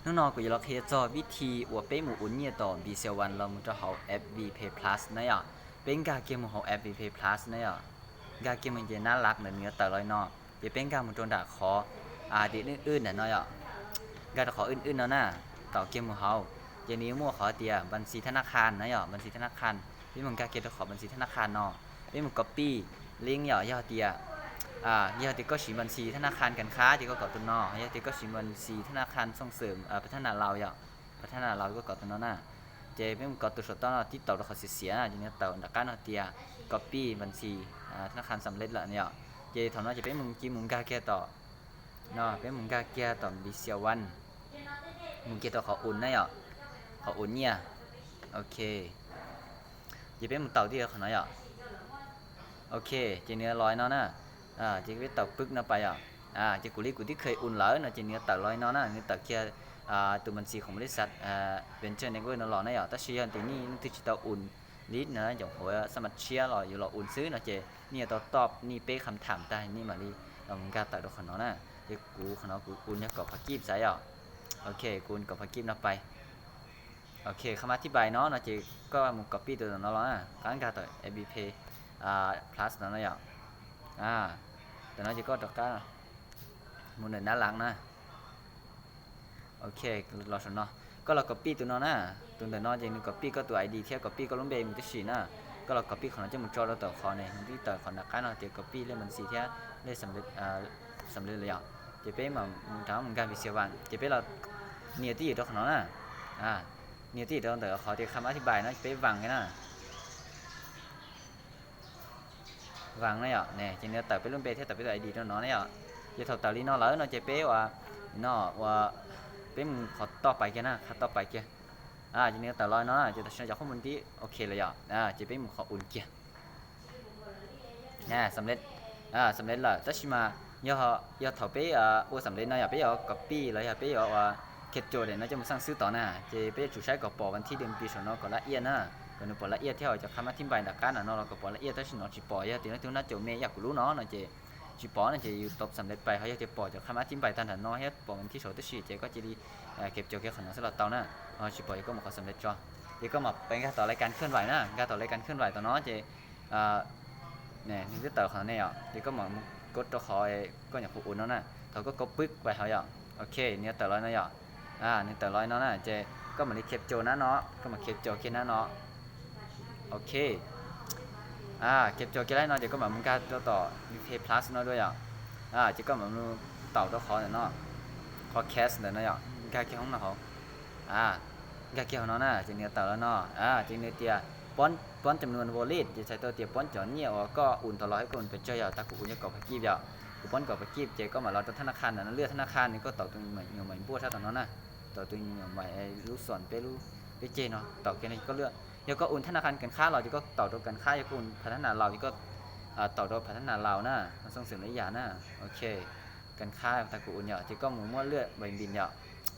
Hnub no kuv yuav los qhia txog vib thi uas peb mus ua nyiaj tom Visa One los mus rau hauv app VPay Plus na yom. Peb nkag kiag mus hauv app VPay Plus na yom. Nkag kiag mus ces nab lak ntawm nws yuav tawm los li no, ces peb nkag mus rau nram qhov tias wb wb ntawm no yom. Nkag rau qhov wb wb no na, taum kiag mus hauv, ces nws yuav muaj qhov tias บัญชีธนาคาร na yom, บัญชีธนาคาร. Peb mus nkag kiag rau qhov บัญชีธนาคาร no, peb mus copy link yom. Yog tias, yog tias koj siv บัญชีธนาคาร กันค้า ces koj kom tus no, yog tias koj siv บัญชีธนาคารส่งเสริมพัฒนาลาว yom, พัฒนาลาว koj kom tus no na. Ces peb mus kov tus saum toj no tib taum rau qhov xiav xiav na, ces nws yuav tawm nram qab no tias บัญชีธนาคารสำเร็จแล้ว no yom. Ces thaum no ces peb mus cia mus nkag kiag tom, no peb mus nkag kiag tom Visa One, mus kiag rau qhov ua na yom, qhov ua nyiaj. Ok, ces peb mus taum tib qhov no yom. Ok, ces nws los li no na, ces peb taum pwb no pais yom. Ces kuv li kuv twb kheev ua lawm no ces nws yuav tawm los li no na, nws tawm kiag tus บัญชีของบริษัท Venture Network no los na yom. Tab sis yog tias nej leej twg tsis tau ua li no, nyob hauv xab mav tshiab los yuav los ua xwb no ces nej yuav tau top nej peb คำถาม tag nej mam li los nkag tawm rau qhov no na. Ces kuv qhov no kuv ua yog kaum phav kib xav yom. Ok, kuv ua kaum phav kib no pais. Ok, คำอธิบาย no no ces koj mus copy tus no los na, rov qab nkag tom VPay Plus no no yom. Tam no ces koj rov qab mus ntawm nab lak na. Ok, los saum no, koj los copy tus no na. Tus ntawm no ces nws copy koj tus ID thiab copy koj lub npe mus tib si na. Koj los copy qhov no coj mus tso rau tom qhov ne, nws twb tawm qhov nram qab no tias คอปปี้เลขบัญชีที่ได้สำเร็จ สำเร็จ lawm yom. Ces peb mam mus rov mus nkag Visa One ces peb los nias twj ywm rau qhov no na. Nias twj ywm rau ntawm qhov tias คำอธิบาย no ces peb วาง kiag na. วาง na yom. Ne ces nws tawm peb lub npe thiab tawm peb tus ID rau no na yom. Ces thaum tawm li no lawm no ces peb ua, no ua, peb mus qhov toj pais kiag na, qhov toj pais kiag. Ces nws tawm los no ces tam sim no cov khuab mus ntib ok lawm yom. Ces peb mus qhov ua kiag. สำเร็จ สำเร็จ lawm, tab sis mas yog thaum peb ua สำเร็จ no yog peb yuav copy los yog peb yuav ua แคปเจอร์ daim no coj mus xaj xwb tod na, ces peb yuav tsum saib kom pom วันที่เดือนปี saum no kom laj iaj na, kom nws pom laj iaj thiab. Cov คำอธิบาย nram qab nram no los kom pom laj iaj, tab sis no tsis pom. Yog tias leej twg nab caum me yam kuv lub no no ces tsis pom no ces yus tau สำเร็จ pais. Ho yog tias pom cov คำอธิบาย tag nram no thiab pom วันที่ saum tib si ces koj cia li แคปเจอร์ kiag qhov no xwb los tau na. Ho tsis pom ces koj mus qhov สำเร็จ tso, ces koj mam pais nkag tom รายการเคลื่อนไหว na, nkag tom รายการเคลื่อนไหว tom no ces nws twb tawm qhov ne yom, ces koj mam mus kov rau qhov koj nyuam qhuav ua no na. Thaum koj kov pwb pais hauv yom, ok, nws yuav tawm los no yom. Nws tawm los no na ces koj mam li แคปเจอร์ nab no, koj mam แคปเจอร์ kiag nab no. Ok, แคปเจอร์ kiag lawm no ces koj mam mus nkag rau tom VPay Plus no dua yom. Ces koj mam taum rau qhov ntawm no, qhov cash ntawm no yom, nkag kiag hauv no hauv. Nkag kiag hauv no na ces nws yuav tawm los no, ces nws tias ป้อน จำนวน wallet, ces txhais tau tias ป้อน cov nyiaj uas koj โอน tau los thiab koj โอน pes tsawg yom. Tag kuv โอน yog kaum phav kib yom. Kuv ป้อน kaum phav kib ces koj mam los rau ธนาคาร ntawm no, เลือก ธนาคาร no koj taum tus me nyuam maim npuaj sab tom no na, taum tus me nyuam maim lub xom peb lub, peb ceg no taum kiag no koj เลือก. Yog koj โอน ธนาคาร กันค้า los ces koj taum rau กันค้า, yog koj โอน พัฒนาลาว ces koj taum rau พัฒนาลาว na, xoo xwm no ib yam na. Ok, กันค้า tag kuv โอน yom, ces koj mus muab เลือกใบบิน yom,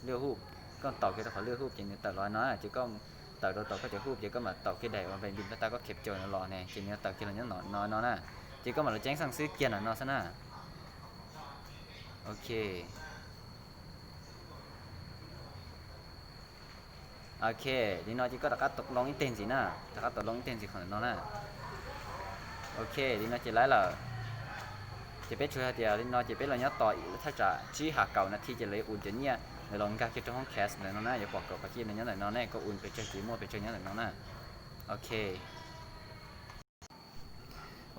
เลือกรูป, koj taum kiag rau qhov เลือกรูป ces nws tawm los no, ces koj tawm rau tom koj cov รูป ces koj mam taum kiag daim uas ใบบิน tag koj แคปเจอร์ no los ne, ces nws tawm kiag los nyob no no na. Ces koj mam los ceev xaaj xwb kiag no no xwb na. Ok. Ok, li no ces koj rov qab taum loo ib teg ntxiv na, rov qab taum loo ib teg ntxiv qhov ntawm no na. Ok, li no ces laiv lawm. Ces peb tsuas hais tias li no ces peb los nyob tos thaj tsam tsib ha kaum nas thi ces lawv yuav โอน cov nyiaj ntawd los nkag kiag rau hoob cash ntawm no na, yuav pom kaum phav kib no nyob ntawm no ne, koj โอน pes tsawg ces muaj pes tsawg nyob ntawm no na. Ok.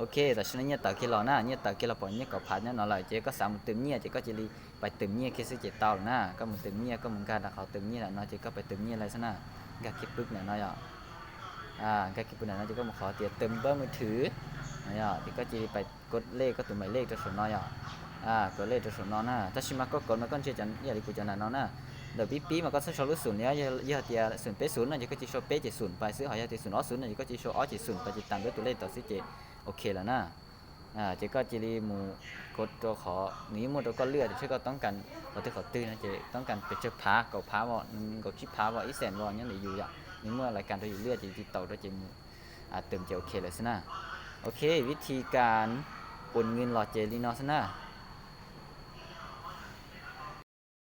Ok, tam sim no nyiaj tawm kiag los na, nyiaj tawm kiag los pom nyiaj kaum phav nyob no lawm, ces koj xav mus เติม nyiaj ces koj cia li pais เติม nyiaj kiag xwb ces tau lawm na. Koj mus เติม nyiaj, koj mus nkag rau qhov เติม nyiaj ntawm no ces koj pais เติม nyiaj lawm xwb na. Nkag kiag pwb ntawm no yom. Nkag kiag pwb ntawm no ces koj mus qhov tias เติมเบอร์มือถือ no yom, ces koj cia li pais kov lej koj tus maim lej rau saum no yom. Kov lej rau saum no na, tab sis mas koj kov no koj ntsia cov ib yam li kuv cov ntawm no na. Ntawm pib pib mas koj txhob sau lub xum, yog tias xum peb xum no ces koj cia li sau peb ces xum pais xwb, ho yog tias xum ob xum no ces koj cia li sau ob ces xum pais ces tas npawb tus lej tod xwb ces ok lawm na. Ces koj cia li mus kov rau qhov nws yeej muaj rau koj เลือก tias seb koj toob kas qhov twg qhov twg no ces toob kas pes tsawg phav, kaum phav os, nees nkaum tsib phav os, ib xees os, nyob ntawm yus yom, nws muaj รายการ rau yus เลือก ces cia li taum rau ces mus เติม ces ok lawm xwb na. Ok, วิธีการ โอนเงิน los ces li no xwb na.